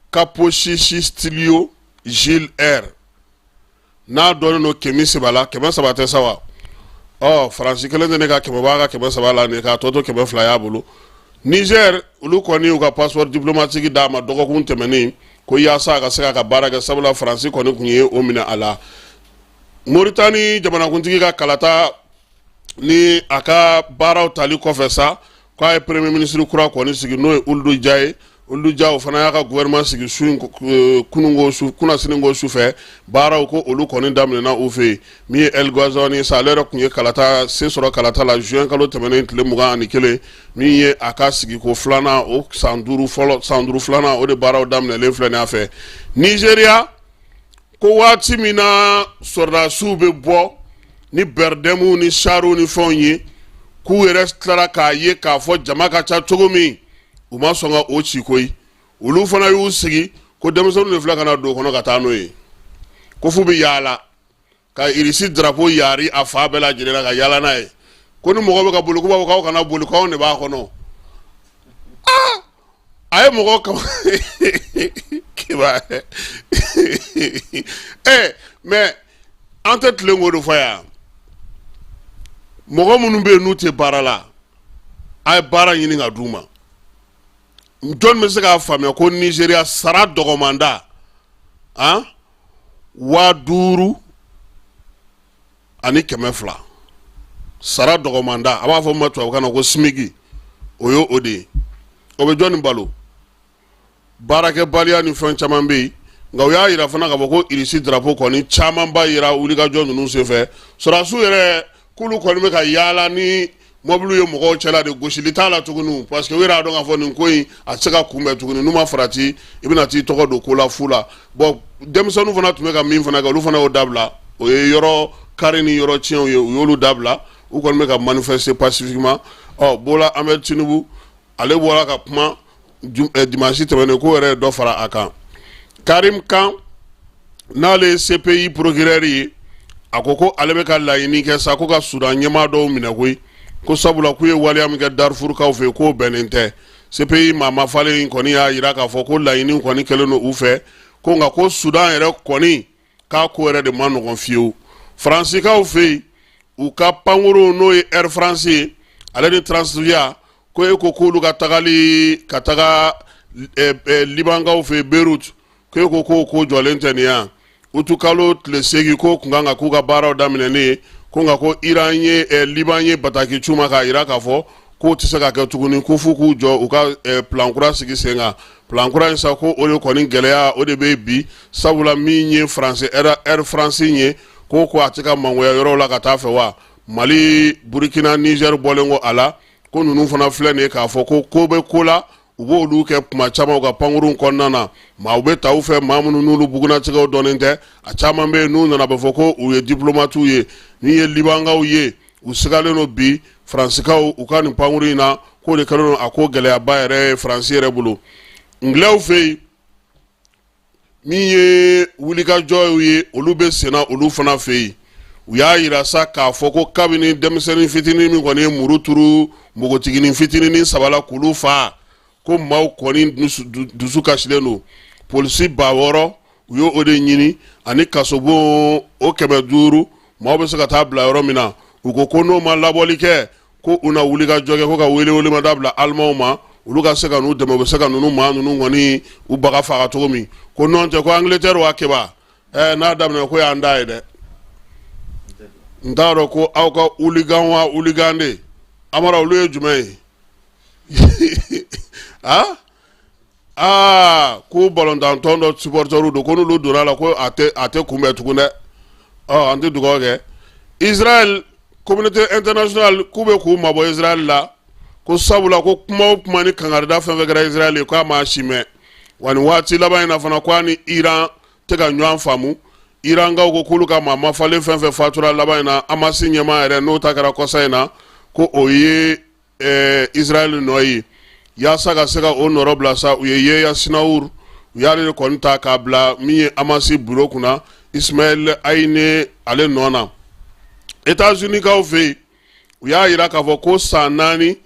A: Capucine Stylo Gilles R, n'a dɔnnen don Kemi Seba la. 300 tɛ sa wa? Ɔ, Faransi kelen tɛ ne ka kɛmɛ b'a ka 300 la nin k'a tɔ to 200 y'a bolo. Niger, olu kɔni y'u ka passeport diplomatique d'a ma dɔgɔkun tɛmɛnen, ko yaasa a ka se k'a ka baara kɛ, sabula Faransi kɔni tun ye o minɛ a la. Moritani jamanakuntigi ka kalata ni a ka baaraw tali kɔfɛ sa, k'a ye premier ministre kura kɔni sigi, n'o ye Ould Jah ye. Ould Jah, o fana y'a ka gouvernement sigi su in kununko su, kunasini su fɛ. Baaraw ko olu kɔni daminɛna u fɛ yen. Min ye El Ghazouani sa, ale yɛrɛ tun ye kalata se sɔrɔ kalata la juin kalo tɛmɛnen tile 21. Min ye a ka sigiko filanan, o san 5 fɔlɔ, san 5 filanan, o de baaraw daminɛlen filɛ nin a fɛ. Nizeriya ko waati min na sɔrɔdasiw bɛ bɔ ni bɛrɛdɛmuw ni sariw ni fɛnw ye, k'u yɛrɛ tilara k'a ye k'a fɔ jama ka ca cogo min, u ma sɔn ka o ci koyi. Olu fana y'u sigi ko denmisɛnninw de filɛ ka na don o kɔnɔ ka taa n'o ye, ko f'u bɛ yaala ka Irisi drapeau yaari a fa bɛɛ lajɛlen na ka yaala n'a ye, ko ni mɔgɔ bɛ ka boli, k'u b'a fɔ k'aw kana boli, k'anw de b'a kɔnɔ. Aa, a ye mɔgɔ kama kiba ɛ, mais an tɛ tilen k'o de fɔ yan. Mɔgɔ minnu bɛ yen n'u tɛ baara la, a ye baara ɲini ka d'u ma. Jɔn bɛ se k'a faamuya ko Nizeriya sara dɔgɔmanda 5200, sara dɔgɔmanda, a b'a fɔ ma tubabukan na ko SMIG, o ye o de ye. O bɛ jɔn balo? Baarakɛbaliya ni fɛn caman bɛ yen. Nka u y'a jira fana k'a fɔ ko Irisi drapeau kɔni camanba yera wulikajɔ ninnu senfɛ. Sɔrɔdasiw yɛrɛ k'olu kɔni bɛ ka yaala ni mɔbiliw ye mɔgɔw cɛla de, gosili t'a la tuguni, parce que u yɛrɛ y'a dɔn k'a fɔ nin ko in a tɛ se ka kunbɛn tuguni. N'u ma farati, i bɛna t'i tɔgɔ don ko la fu la. Bon, denmisɛnninw fana tun bɛ ka min fana kɛ, olu fana y'o dabila. O ye yɔrɔ kari ni yɔrɔ tiɲɛw ye, u y'olu dabila. U kɔni bɛ ka manifester pacifiquement. Ɔ, Bola Ahmed Tinubu, ale bɔra ka kuma dimanche tɛmɛnen, ko yɛrɛ ye dɔ fara a kan. Karim Khan, n'ale ye CPI procureur ye, a ko ko ale bɛ ka laɲini kɛ sa ko ka Sudan ɲɛmaa dɔw minɛ koyi, ko sabula k'u ye waleya min kɛ Darfurkaw fɛ yen, k'o bɛnnen tɛ. CPI maa mafalen in kɔni y'a jira k'a fɔ ko laɲini kɔni kɛlen don u fɛ, ko nka ko Sudan yɛrɛ kɔni k'a ko yɛrɛ de man nɔgɔn fiyewu. Faransikaw fɛ yen, u ka pankurun, n'o ye Air France ye, ale ni Transavia, ko e ko k'olu ka tagali ka taga Libankaw fɛ Beyrouth, ko e ko ko ko jɔlen tɛ nin yan. Utukalo tile 8, ko kun kan ka k'u ka baaraw daminɛnen ye, ko nka ko Iran ye Liban ye bataki c'u ma k'a jira k'a fɔ k'o tɛ se ka kɛ tuguni, ko f'u k'u jɔ u ka plan kura sigi sen kan. Plan kura in sa, ko o de kɔni gɛlɛya o de bɛ bi, sabula min ye France Air France ye, ko ko a tɛ ka mangoya yɔrɔw la ka taa fɛ wa. Mali, Burkina, Niger bɔlen kɔ a la, ko ninnu fana filɛ nin ye k'a fɔ ko ko bɛ ko la, u b'olu kɛ kuma caman u ka pankurun kɔnɔna na. Maaw bɛ ta u fɛ, maa minnu n'olu bugunnatigɛw dɔnnen tɛ. A caman bɛ yen, n'u nana, bɛ fɔ ko u ye diplomatiw ye. N'i ye Libankaw ye, u sigalen don bi Faransikaw u ka nin pankurun in na, k'o de kɛlen don a ko gɛlɛyaba yɛrɛ ye Faransi yɛrɛ bolo. Ngilɛw fɛ yen, min ye wulikajɔw ye, olu bɛ senna olu fana fɛ yen. U y'a jira sa k'a fɔ ko kabini denmisɛnnin fitinin min kɔni ye muru turu npogotiginin fitinin saba la k'olu faa, ko maaw kɔni dusu kasilen don. Polisi 6000, u y'o o de ɲini, ani kasobon o 500, maaw bɛ se ka taa bila yɔrɔ min na. U ko ko n'o ma labɔli kɛ, ko u na wulikajɔ kɛ, ko ka welewelemada bila alimaw ma, olu ka se ka n'u dɛmɛ, u bɛ se ka ninnu maa ninnu kɔni u baga faga cogo min. Ko nɔn tɛ ko Angleterre wa keba n'a daminɛ ko y'an da ye dɛ. N t'a dɔn ko aw ka hooligan wa hooligan de Amara, olu ye jumɛn ye? Aa aa, ko balɔntantɔn dɔ supporters don, ko n'olu donna a la, ko a tɛ kunbɛn tugun dɛ. Ɔ, an tɛ dugawu kɛ. Israël, communauté internationale k'u bɛ k'u mabɔ Israël la, ko sabula ko kuma o kuma ni kangarida fɛn fɛn kɛra Israël ye, k'a m'a si mɛn. Wa nin waati laban in na fana, ko a ni Iran tɛ ka ɲɔgɔn faamu. Irankaw ko k'olu ka maa mafalen fɛn fɛn fatura laban in na, Hamas ɲɛmaa yɛrɛ n'o ta kɛra kɔsa in na, ko o ye Israël nɔ ye. Yaasa ka se ka o nɔrɔ bila sa, u ye Yahya Sinwar, u y'ale de kɔni ta k'a bila min ye Hamas bureau kunna, Ismaël Haniyeh ale nɔ na. États-Unis kaw fɛ yen, u y'a jira k'a fɔ ko san 4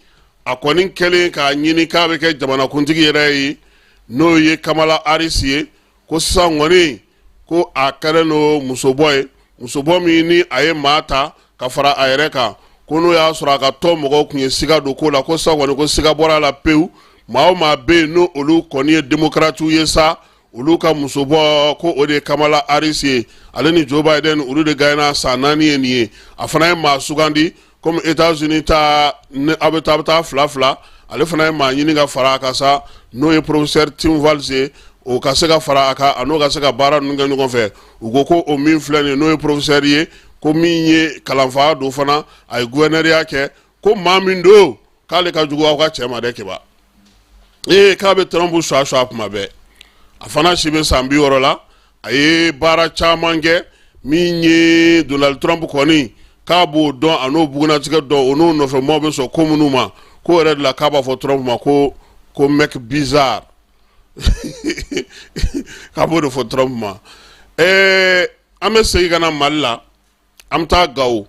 A: a kɔni kɛlen k'a ɲini k'a bɛ kɛ jamanakuntigi yɛrɛ ye, n'o ye Kamala Harris ye, ko sisan kɔni ko a kɛlen don musobɔ ye, musobɔ min ni a ye maa ta ka fara a yɛrɛ kan, ko n'o y'a sɔrɔ a ka tɔn mɔgɔw tun ye siga don ko la, ko sisan kɔni ko siga bɔra a la pewu. Maa o maa bɛ yen, n'o olu kɔni ye démocrates ye sa, olu ka musobɔ ko o de ye Kamala Harris ye. Ale ni Joe Biden, olu de gagnera san 4 ye nin ye. A fana ye maa sugandi komi États-Unis ta ni aw bɛ taa, a bɛ taa fila fila. Ale fana ye maa ɲini ka fara a kan sa, n'o ye professeur Tim Walz ye, o ka se ka fara a kan, a n'o ka se ka baara ninnu kɛ ɲɔgɔn fɛ. U ko ko o min filɛ nin ye, n'o ye professeur ye, ko min ye kalanfa don fana, a ye gouverneur kɛ, ko maa min don k'ale ka jugu aw ka cɛ ma dɛ keba. Ee, k'a bɛ Trump suwa suwa kuma bɛɛ. A fana si bɛ san 60 la, a ye baara caman kɛ. Min ye Donald Trump kɔni, k'a b'o dɔn, a n'o bugunnatigɛ dɔn, o n'o nɔfɛ maaw bɛ sɔn ko minnu ma, k'o yɛrɛ de la k'a b'a fɔ Trump ma ko mec bizarre, k'a b'o de fɔ Trump ma. An bɛ segin ka na Mali la, an bɛ taa Gawo.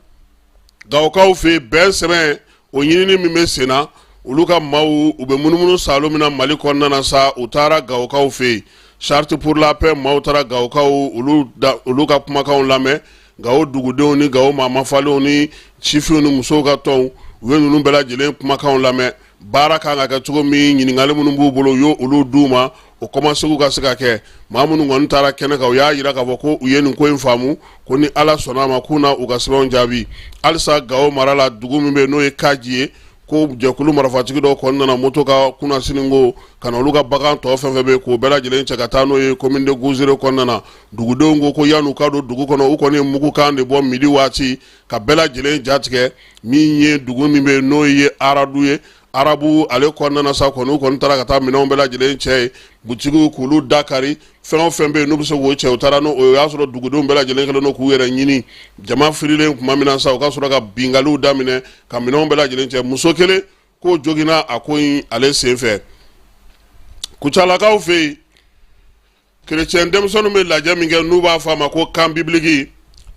A: Gawokaw fɛ yen, bɛn sɛbɛn o ɲinini min bɛ sen na, olu ka maaw u bɛ munumunu saalo min na Mali kɔnɔna na sa, u taara Gawokaw fɛ yen. Charte pour la paix maaw taara Gawokaw olu ka kumakanw lamɛn. Gawo dugudenw ni Gawo maa mafalenw ni sifinw ni musow ka tɔnw, u ye ninnu bɛɛ lajɛlen kumakanw lamɛn. Baara kan ka kɛ cogo min, ɲininkali minnu b'u bolo, u y'o olu d'u ma, o kɔmasegin ka se ka kɛ. Maa minnu kɔni taara kɛnɛ kan, u y'a jira k'a fɔ ko u ye nin ko in faamu, ko ni Ala sɔnna a ma, k'u na u ka sɛbɛnw jaabi. Halisa Gawo mara la, dugu min bɛ yen n'o ye Kaji ye, ko jɛkulu marifatigi dɔw kɔni nana moto kan kunasini ko ka na olu ka bagan tɔ fɛn fɛn bɛ yen, k'o bɛɛ lajɛlen cɛ ka taa n'o ye commune de Gouzéré kɔnɔna na. Dugudenw ko ko yan'u ka don dugu kɔnɔ, u kɔni ye mugukan de bɔ midi waati ka bɛɛ lajɛlen jatigɛ. Min ye dugu min bɛ yen n'o ye Aradu ye, Arabu ale kɔnɔna na sa kɔni, u kɔni taara ka taa minɛnw bɛɛ lajɛlen cɛ ye, butigiw k'olu da kari, fɛn o fɛn bɛ yen n'u bɛ se k'o cɛ, u taara n'o o y'a sɔrɔ dugudenw bɛɛ lajɛlen kɛlen don k'u yɛrɛ ɲini. Jama firilen tuma min na sa, u ka sɔrɔ ka binkaliw daminɛ ka minɛnw bɛɛ lajɛlen cɛ. Muso kelen k'o joginna a ko in ale senfɛ. Kucalakaw fɛ yen, kerecɛn denmisɛnninw bɛ lajɛ min kɛ n'u b'a fɔ a ma ko camp biblique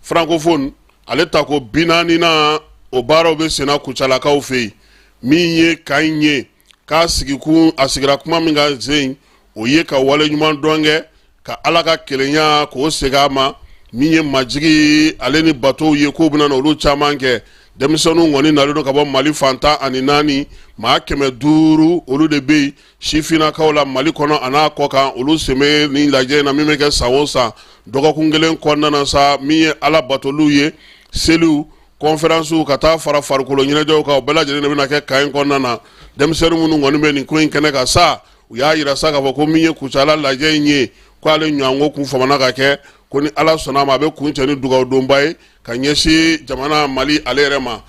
A: francophone, ale tako 40nan, o baaraw bɛ senna Kucalakaw fɛ yen. Min ye camp in ye k'a sigikun, a sigira kuma min kan zen, o ye ka wale ɲuman dɔn kɛ, ka Ala ka kelenya k'o segin a ma. Min ye majigi ale ni batow ye, k'u bɛna olu caman kɛ. Denmisɛnninw kɔni nalen don ka bɔ Mali fan 14, maa 500 olu de bɛ yen sifinnakaw la Mali kɔnɔ a n'a kɔ kan. Olu sen bɛ nin lajɛ in na min bɛ kɛ san o san dɔgɔkun kelen kɔnɔna na sa. Min ye Ala batoliw ye, seliw, kɔnferansiw, ka taa fara farikolo ɲɛnajɛw kan, o bɛɛ lajɛlen de bɛna kɛ camp in kɔnɔna na. Denmisɛnnin minnu kɔni bɛ nin ko in kɛnɛ kan sa, u y'a jira sa k'a fɔ ko min ye Kucala lajɛ in ye, ko ale ɲɔgɔnko kun famana ka kɛ, ko ni Ala sɔnna a ma, a bɛ kuncɛ ni dugawudonba ye ka ɲɛsin jamana Mali ale yɛrɛ ma.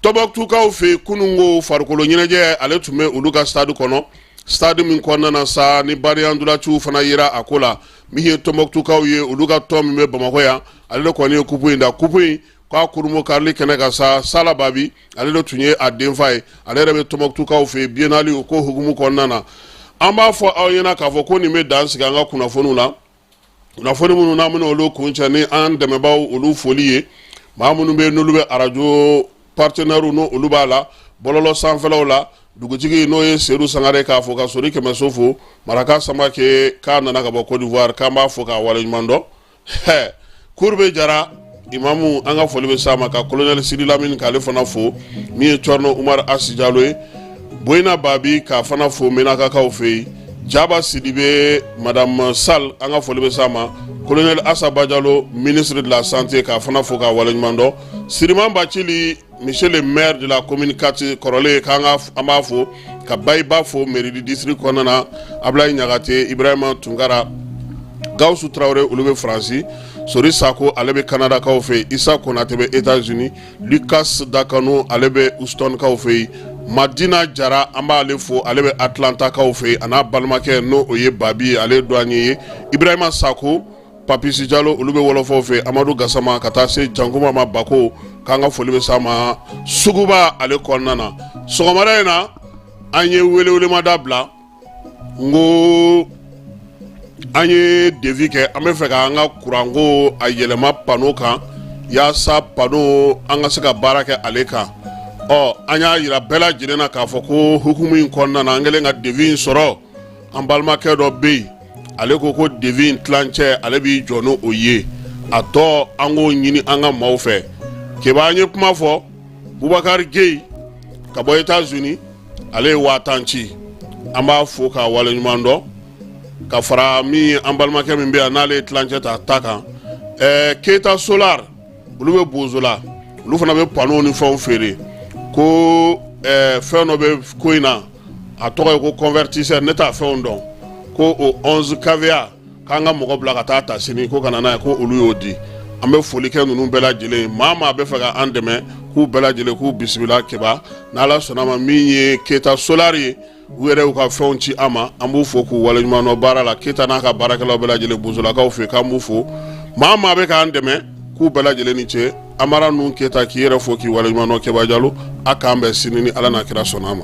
A: Tɔnbɔkutukaw fɛ yen, kunun ko farikolo ɲɛnajɛ ale tun bɛ olu ka stade kɔnɔ, stade min kɔnɔna na sa ni badenya ntolaciw fana yera a ko la. Min ye Tɔnbɔkutukaw ye, olu ka tɔn min bɛ Bamakɔ yan, ale de kɔni ye kupu in da. Kupu in k'a kurumo karili kɛnɛ kan sa, Sala Babi ale de tun ye a denfa ye, ale yɛrɛ bɛ Tɔnbɔkutukaw fɛ yen. Biennale o ko hukumu kɔnɔna na, an b'a fɔ aw ɲɛna k'a fɔ ko nin bɛ dan sigi an ka kunnafoniw la, kunnafoni minnu n'an bɛna olu kuncɛ ni an dɛmɛbaaw olu foli ye. Maa minnu bɛ n'olu bɛ arajo partenaires, n'o olu b'a la bɔlɔlɔ sanfɛlaw la, dugutigi n'o ye Sedu Sangare, k'a fɔ ka Sori Kɛmɛso fo, Maraka Samake k'a nana ka bɔ Côte d'Ivoire, k'an b'a fɔ k'a waleɲuman dɔn. Kurube Jara imamu, an ka foli bɛ s'a ma, ka colonel Sidi Lamini k'ale fana fo. Min ye Cɔrɔnɔ Umaru Asi Jalo ye, Boyina Babi k'a fana fo Menakakaw fɛ yen, Jaba Sidibe, madame Sall, an ka foli bɛ s'a ma, colonel Asa Bajalo, ministre de la santé, k'a fana fo k'a waleɲuman dɔn, Siriman Bacili, monsieur le maire de la commune 4 kɔrɔlen, k'an ka an b'a fo, ka Bayiba fo mairie du district kɔnɔna na, Abulayi Ɲagate, Ibrahima Tunkara, Gawusu Tarawele, olu bɛ Faransi, Sori Sako, ale bɛ Kanadakaw fɛ yen, Isa Konate bɛ États-Unis, Lucas Dakano, ale bɛ Houstonkaw fɛ yen, Madina Jara, an b'ale fo, ale bɛ Atlantakaw fɛ yen, a n'a balimakɛ n'o o ye Babi ye, ale ye douanier ye, Ibrahima Sako, Papisi Jalo, olu bɛ wɔlɔfɔw fɛ, Amadu Gasama, ka taa se Jankuma ma Bako, k'an ka foli bɛ s'a ma suguba ale kɔnɔna na. Sɔgɔmada in na, an ye welewelemada bila n ko an ye devis kɛ, an bɛ fɛ k'an ka kuranko a yɛlɛma panneau kan, yaasa panneau an ka se ka baara kɛ ale kan. Ɔ an y'a yira bɛɛ lajɛlen na k'a fɔ ko hukumu in kɔnɔna na, an kɛlen ka devis in sɔrɔ, an balimakɛ dɔ bɛ yen, ale ko ko devis in tilancɛ, ale b'i jɔ n'o ye. A tɔ, an k'o ɲini an ka maaw fɛ. Keba, an ye kuma fɔ, Bubakari Geyi ka bɔ États-Unis, ale ye 10 000 ci, an b'a fo k'a waleɲuman dɔn, ka fara min ye an balimakɛ min bɛ yan n'ale ye tilancɛ ta ta kan. Keyita Solar, olu bɛ Bozola, olu fana bɛ panneau ni fɛnw feere, ko fɛn dɔ bɛ ko in na, a tɔgɔ ye ko convertisseur, ne t'a fɛnw dɔn, ko o 11 kVA, k'an ka mɔgɔ bila ka taa ta sini ko ka na n'a ye, ko olu y'o di. An bɛ foli kɛ ninnu bɛɛ lajɛlen. Maa maa bɛ fɛ ka an dɛmɛ, k'u bɛɛ lajɛlen k'u bisimila. Keba, n'Ala sɔnna ma, min ye Keyita Solar ye, u yɛrɛ y'u ka fɛnw ci an ma, an b'u fo k'u waleɲuman dɔn baara la. Keyita n'a ka baarakɛlaw bɛɛ lajɛlen Bozolakaw fɛ, k'an b'u fo. Maa maa bɛ k'an dɛmɛ, k'u bɛɛ lajɛlen ni ce. Amara ninnu Keyita, k'i yɛrɛ fo k'i waleɲuman dɔn. Keba Jalo, a k'an bɛn sini ni Ala n'a kira sɔnna a ma.